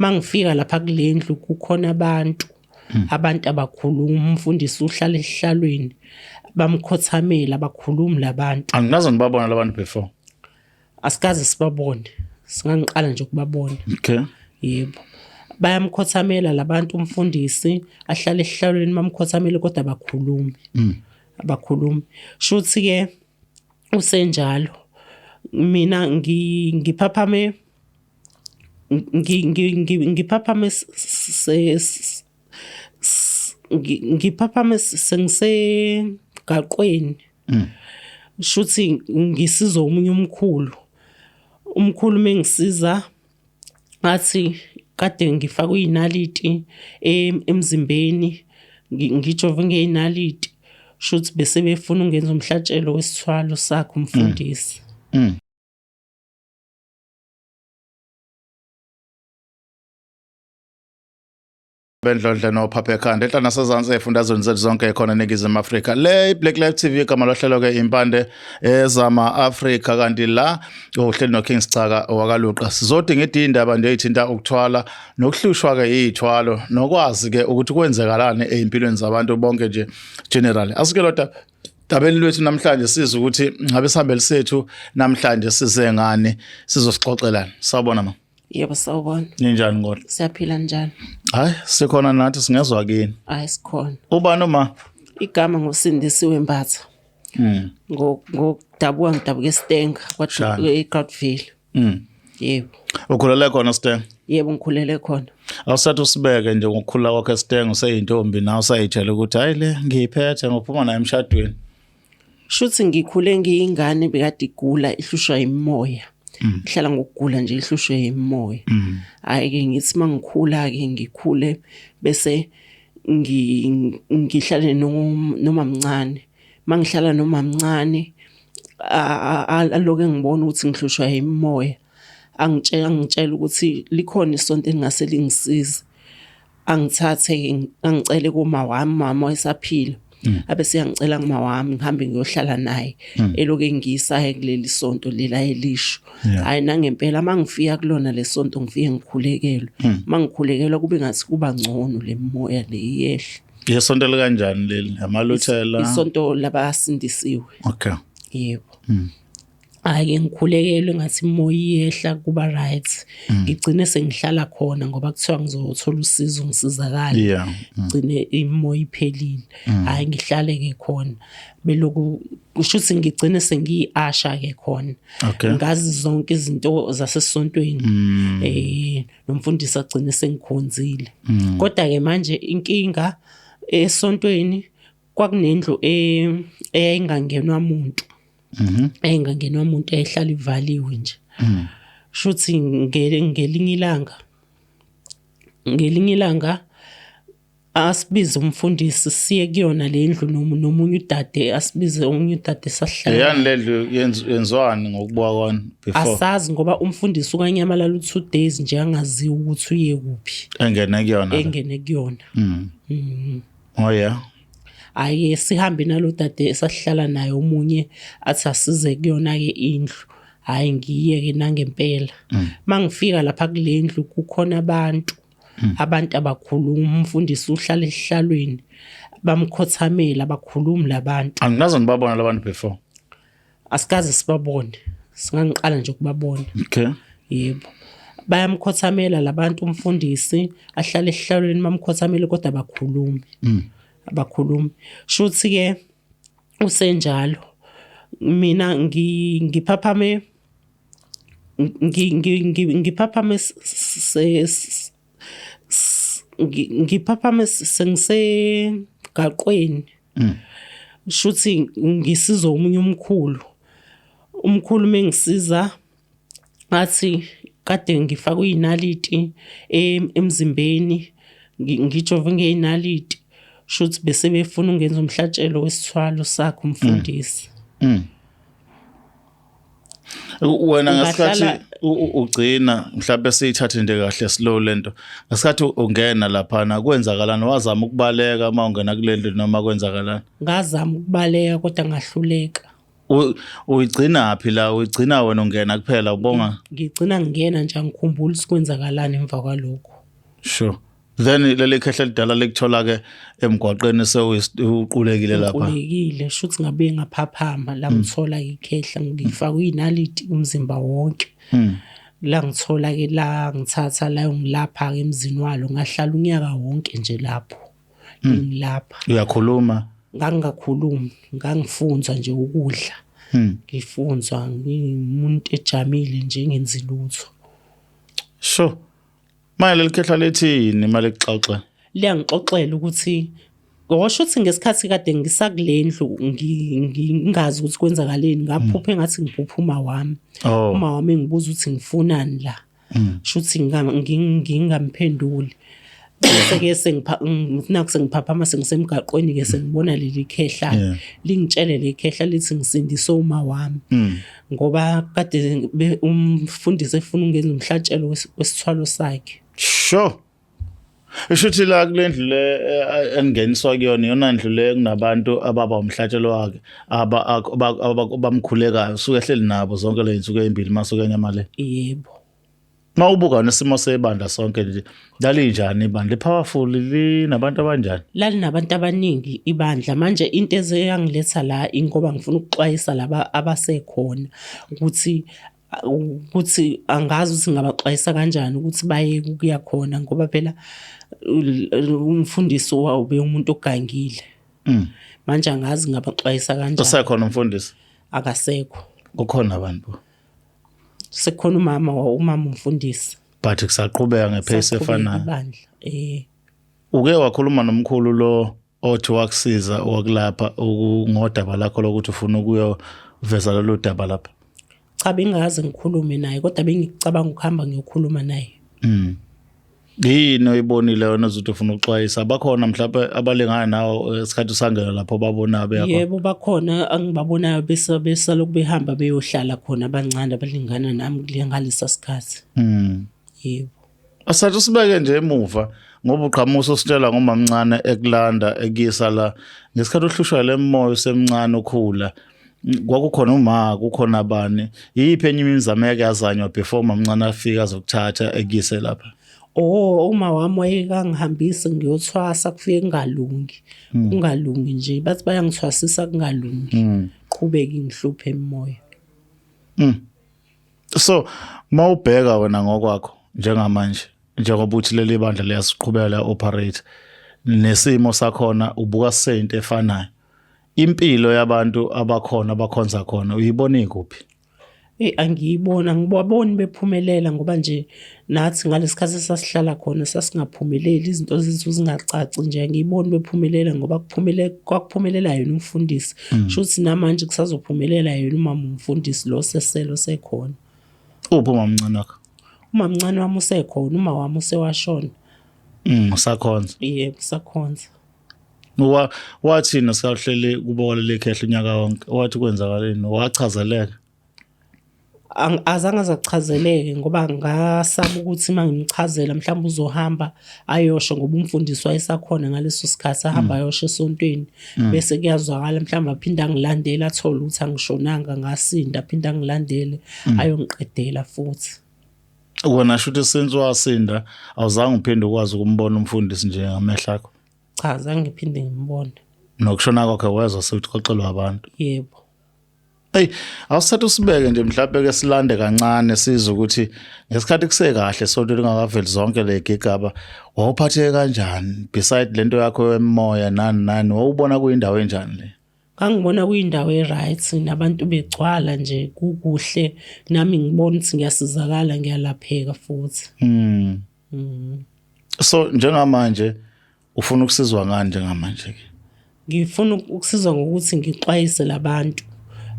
Mangifika lapha kulendlu kukhona abantu. Abantu abakhuluma, umfundisi uhlala esihlalweni, bamkhothamela, abakhulumi labantu. Angikaze ngibabona labantu before. Asikaze sibabone, singangiqala nje ukubabona. Okay. Yebo. Bayamkhothamela labantu, umfundisi ahlale esihlalweni, bamkhothamele kodwa abakhulumi. Abakhulumi. Shuthi ke usenjalo. Mina ngiphaphame ngiphaphame ngiphaphame sengisegaqweni. Shuthi ngisiza omunye umkhulu. Umkhulu mengisiza ngathi kade ngifakwe inaliti emzimbeni, ngijove ngeyinaliti. Shuthi bese befuna ungenza umhlatshelo wesithwalo sakhe umfundisi. Bendlondle nophapha ekhanda enhla nasezansi ey'fundazweni zethu zonke khona eNingizimu Afrika. Le i-Black Life TV, igama lohlelo ke impande ezama Afrika, kanti la uhleli noKing Sicaka wakaLuqa. Sizodinga indaba nje eyithinta ukuthwala nokuhlushwa ke iy'thwalo nokwazi ke ukuthi kwenzekalani ey'mpilweni zabantu bonke nje generally. Asike lodaba dabeni lwethu namhlanje sizwe ukuthi ngabe sihambele sethu namhlanje size ngani, sizosixoxelana. Sawubona ma. Yebo, sawubona. Ninjani kodwa? Siyaphila, njani? Hayi, sikhona nathi, singezwa kini. Hayi, sikhona. Ubani uma? Igama nguSindisiwe Mbatha. Ngokudabuka ngidabuka eStenga Shani. kwa eGroutville. Yebo. Ukhulele khona Stenga? Yebo, ngikhulele khona. Awusathi usibeke nje ngokukhula kwakho eStenga useyintombi nawe usayitshela ukuthi hayi le ngiyiphethe ngokuphuma naye emshadweni. Shuthi ngikhule ngiyingane bekade igula, ihlushwa imimoya. Ihlala ngokugula nje, ihlushwe imimoya. Hayi ke ngithi mangikhula ke ngikhule bese ngihlale nomamncane. Mangihlala nomamncane aloke ngibona ukuthi ngihlushwa imimoya. Angitshela ukuthi likhona isonto elingase lingisize. Angithathe angicele kuma wami, mama wayesaphila. Abe siyangicela kuma wami ngihambe ngiyohlala naye. Eloke ngiyisa kuleli sonto lela elisho. Hayi nangempela mangifika kulona lesonto ngifike ngikhulekelwe. Mangikhulekelwa kube ngathi kuba ngcono lemoya le iyehla. Isonto likanjani leli? Amaluthela? Isonto labasindisiwe. Okay. Yebo. Hayi ngikhulekelwe ngathi imoya iyehla kuba right. Ngigcine sengihlala khona ngoba kuthiwa ngizothola usizo ngisizakale. Ngigcine imoya iphelile. Hayi ngihlale ke khona. Beloku kusho ukuthi ngigcine sengiyiasha ke khona. Ngazi zonke izinto zasesontweni. Nomfundisi agcine sengikhonzile. Kodwa ke manje inkinga esontweni kwakunendlu eyayingangenwa umuntu. Eyayingangenwa umuntu, eyayihlala ivaliwe nje. Shuthi ngelinye ilanga asibize umfundisi siye kuyona le ndlu nomunye udade, asibize omunye udade sahlala. Eyani le ndlu yenziwani ngokubuka kwani before? Asazi ngoba umfundisi ukanyamalala u2 days nje angaziwa ukuthi uye kuphi. Engene kuyona. Engene kuyona. Oh yeah. Aye sihambe nalo dade esasihlala naye omunye athi asize kuyona ke indlu. Hayi ngiye ke nangempela. Mangifika lapha kule ndlu kukhona abantu. Abantu abakhuluma, umfundisi uhlala esihlalweni, bamkhothamela, abakhulumi labantu. Angikaze ngibabona labantu before. Asikaze sibabone, singangiqala nje ukubabona. Okay. Yebo. Bayamkhothamela labantu, umfundisi ahlale esihlalweni, bamkhothamele kodwa abakhulumi. Abakhulumi. Shuthi ke usenjalo. Mina ngiphaphame ngiphaphame ngiphaphame sengisegaqweni. Shuthi ngisiza omunye umkhulu. Umkhulu mengisiza ngathi kade ngifakwe inaliti emzimbeni, ngijove ngeyinaliti. Shuthi bese befuna ungenza umhlatshelo wesithwalo sakhe umfundisi. Wena ngesikhathi ugcina mhlawumbe siyithathe nje kahle slow lento, ngesikhathi ungena laphana kwenzakalani? Wazama ukubaleka uma ungena kule ndlu noma kwenzakalani? Ngazama ukubaleka kodwa ngahluleka. Uyigcina phi la? Uyigcina wena ungena kuphela ubonga? Ngigcina ngingena nje, angikhumbuli ukuthi kwenzakalani emva kwalokho. Sure. Then leli khehla elidala likuthola ke emgwaqeni sewuqulekile lapha. Ngiqulekile, shuthi ngabe ngaphaphama la ngithola ikhehla, ngifakwe inaliti umzimba wonke. La ngithola ke, la ngithatha la ngilapha ke emzini walo, ngahlala unyaka wonke nje lapho. Ngilapha. Uyakhuluma? Ngangingakhulumi, ngangifunzwa nje ukudla. Ngifunzwa ngimuntu ejamile nje ngenzi lutho. Sure. Manje leli khehla lethini mali kuxoxa? Liyangixoxela ukuthi ngosho ukuthi ngesikhathi kade ngisakulendlu ngingazi ukuthi kwenzakaleni, ngaphupha engathi ngiphupha uma wami. Oh. Uma wami engibuza ukuthi ngifunani la. Shuthi ngingamphenduli. Bese-ke naku sengiphaphama sengisemgaqweni-ke sengibona leli khehla. Lingitshele leli khehla lithi ngisindise uma wami. Ngoba kade umfundisi efuna ukungenza umhlatshelo wesithwalo sakhe. Sure. Isho ukuthi la kule ndlu le engingeniswa kuyona iyona ndlu le kunabantu ababa umhlatshelo wakhe abamkhulekayo, usuke ehleli nabo zonke le zinsuku ezimbili masuke enyamale. Yebo. Uma ubuka nesimo sebandla sonke nje, lalinjani ibandla? Li-powerful, linabantu abanjani? Lalinabantu abaningi ibandla. Manje into ezeyangiletha la ingoba ngifuna ukuxwayisa laba abasekhona ukuthi angazi ukuthi ngingabaxwayisa kanjani ukuthi baye ukuya khona, ngoba phela umfundisi wawube umuntu ogangile. Manje angazi ngingabaxwayisa kanjani. Usekhona umfundisi? Akasekho. Kukhona abantu. Sekukhona umama, umama umfundisi. But kusaqhubeka ngepace efanayo. Ibandla. Uke wakhuluma nomkhulu lo othi wakusiza wakulapha ngodaba lakho lokuthi ufuna ukuyoveza lolu daba lapha? Cha, bengaze ngikhulume naye, kodwa bengicabanga ukuhamba ngiyokhuluma naye. Yini oyibonile wena ozothi ufuna ukuxwayisa? Abakhona mhlawumbe abalingana nawe esikhathi usangena lapho babonayo beyakhona? Yebo, bakhona angibabonayo besalokhu behamba beyohlala khona, abancane abalingana nami kule ngalesa sikhathi. Yebo. Asathi usibeke nje emuva ngoba uqhamusa usitshela ngomamncane ekulanda ekuyisa la ngesikhathi uhlushwa le moya usemncane ukhula, kwakukhona uma kukhona abani, yiphi enye imizamo eyake yazanywa before umamncane afike azokuthatha ekuyise lapha? Oh, uma wami wayekangihambisa ngiyothwasa, kufike kungalungi. Kungalungi nje, bathi bayangithwasisa kungalungi. Qhubeke ngihluphe emoya. So mawubheka wena ngokwakho njengamanje, njengoba uthi leli bandla liyasiqhubela operate nesimo sakhona ubuka sento efanayo, impilo yabantu abakhona abakhonza khona uyibona ikuphi? Angiyibona, angibaboni bephumelela ngoba nje nathi ngalesikhathi esasihlala khona sasingaphumeleli, izinto zethu zingacaci nje, angiyiboni bephumelela ngoba kwakuphumelela yena umfundisi. Shuthi namanje kusazophumelela yena umama umfundisi lo seselo sekhona. Uphi umamncane wakho? Umamncane wami usekhona, uma wami usewashona. Usakhonza? Yebo, usakhonza. Wathini sikahleli kubo kwaleli khehla unyaka wonke? Wathi kwenzakaleni? Wachazeleka? Azange azachazeleke ngoba ngasaba ukuthi uma ngimchazela mhlawumbe uzohamba ayosho, ngoba umfundisi wayesakhona ngaleso sikhathi, ahamba ayosho esontweni. Bese kuyazwakala mhlawumbe aphinde angilandele, athole ukuthi angishonanga ngasinda, aphinde angilandele ayongiqedela futhi. Wena shuthi since wasinda awuzange uphinde ukwazi ukumbona umfundisi nje ngamehlo akho? Cha, azange ngiphinde ngimbone. Nokushona kwakhe wezwa sekuxoxelwa abantu? Yebo. Hey, awusithathe usibeke nje mhlawumbe ke silande kancane sizwe ukuthi ngesikhathi kusekahle sonto lingakaveli zonke le gigaba wawuphatheke kanjani beside lento yakho yemoya nani nani, wawubona kuyindawo enjani le? Ngangibona kuyindawo e-right, nabantu begcwala nje kukuhle, nami ngibona ukuthi ngiyasizakala, ngiyalapheka futhi. So njengamanje ufuna ukusizwa ngani njengamanje ke? Ngifuna ukusizwa ngokuthi ngixwayise labantu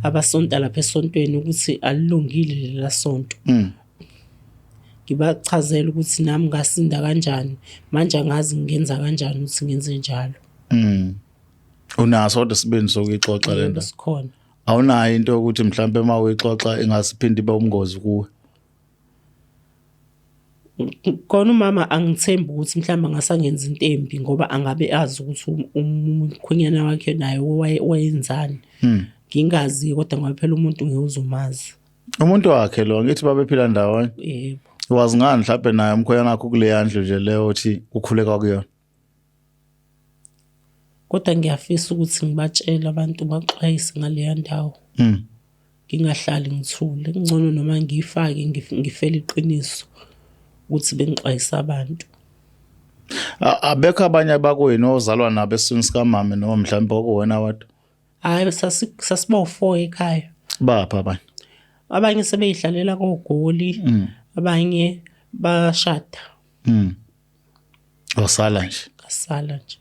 abasonta lapha esontweni ukuthi alilungile lela sonto. Ngibachazele ukuthi nami ngasinda kanjani, manje angazi ngingenza kanjani ukuthi ngenze njalo. Unaso kodwa isibindi sokuyixoxa le nto? Sikhona. Awunayo into yokuthi mhlambe uma uyixoxa ingasiphinde ibe umngozi kuwe? Kona umama angithembi ukuthi mhlawumbe angasangenza into embi ngoba angabe azi ukuthi umkhwenyana wakhe naye wayenzani. Ngingazi kodwa ngoba phela umuntu ngeke uzumazi. Umuntu wakhe lo ngithi babephila ndawonye. Yebo. Wazi ngani mhlawumbe naye umkhwenyana wakho kuleya ndlu nje leyo othi ukhuleka kuyona. Kodwa ngiyafisa ukuthi ngibatshele abantu baxwayise ngaleya ndawo. Ngingahlali ngithule, kungcono noma ngiyifake ngifele iqiniso ukuthi bengixwayisa abantu. Abekho abanye abakwenu ozalwa nabo esiswini sikamame noma mhlawumbe okuwena wedwa? Hhayi, sasiba u-four ekhaya. Baphi abanye? Abanye sebeyihlalela koGoli, abanye bashada. Wasala nje. Ngasala nje.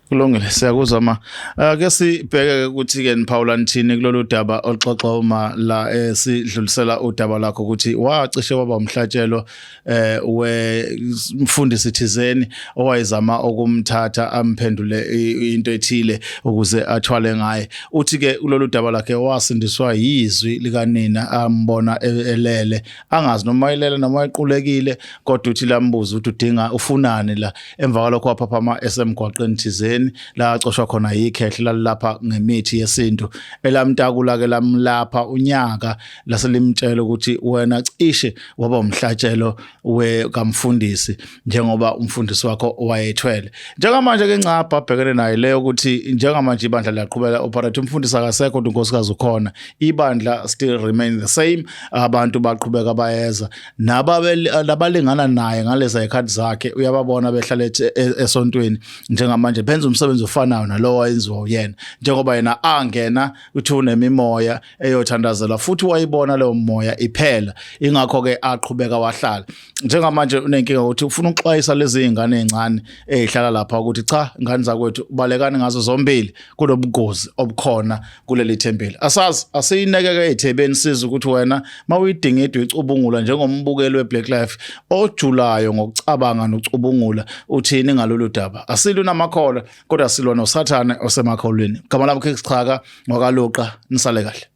Kulungile, siyakuzwa ma. Ake sibheke ukuthi ke niphawula nithini kulolu daba oluxoxa uma la esidlulisela udaba lakho ukuthi wacishe waba umhlatshelo wemfundisi thizeni owayezama ukumthatha amphendule into ethile ukuze athwale ngaye. Uthi ke kulolu daba lakhe wasindiswa yizwi likanina ambona elele, angazi noma elele noma equlekile, kodwa uthi lambuza ukuthi udinga ufunani la. Emva kwalokho waphaphama esemgwaqeni thizeni la acoshwa khona yikhehle lalapha ngemithi yesintu, elamtakula ke lamlapha unyaka, laselimtshela ukuthi wena cishe waba umhlatshelo we kamfundisi njengoba umfundisi wakho wayethwele. Njengamanje ke ncapha abhekene nayo leyo ukuthi njengamanje ibandla liyaqhubeka operate, umfundisi akasekho kodwa unkosikazi ukhona, ibandla still remain the same, abantu baqhubeka bayeza nabalingana naye ngaleza zikhathi zakhe, uyababona behlala esontweni njengamanje benza umsebenzi ofanayo nalowo wayenziwa uyena, njengoba yena angena uthi unemimoya eyothandazela futhi wayibona leyo moya iphela, ingakho ke aqhubeka wahlala. Njengamanje unenkinga ukuthi ufuna ukuxwayisa lezi zingane ezincane ezihlala lapha ukuthi cha, ngane zakwethu, balekani ngazo zombili kulobungozi obukhona kuleli thempeli. Asazi, asiyinekeke ezithebeni siza ukuthi wena mawuyidingida uyicubungula njengombukeli weBlack Life ojulayo ngokucabanga nocubungula uthini ngalolu daba. Asilwi namakholwa kodwa silwa noSathane osemakholweni. Gama lami King Schaka ngwakaLuqa, nisale kahle.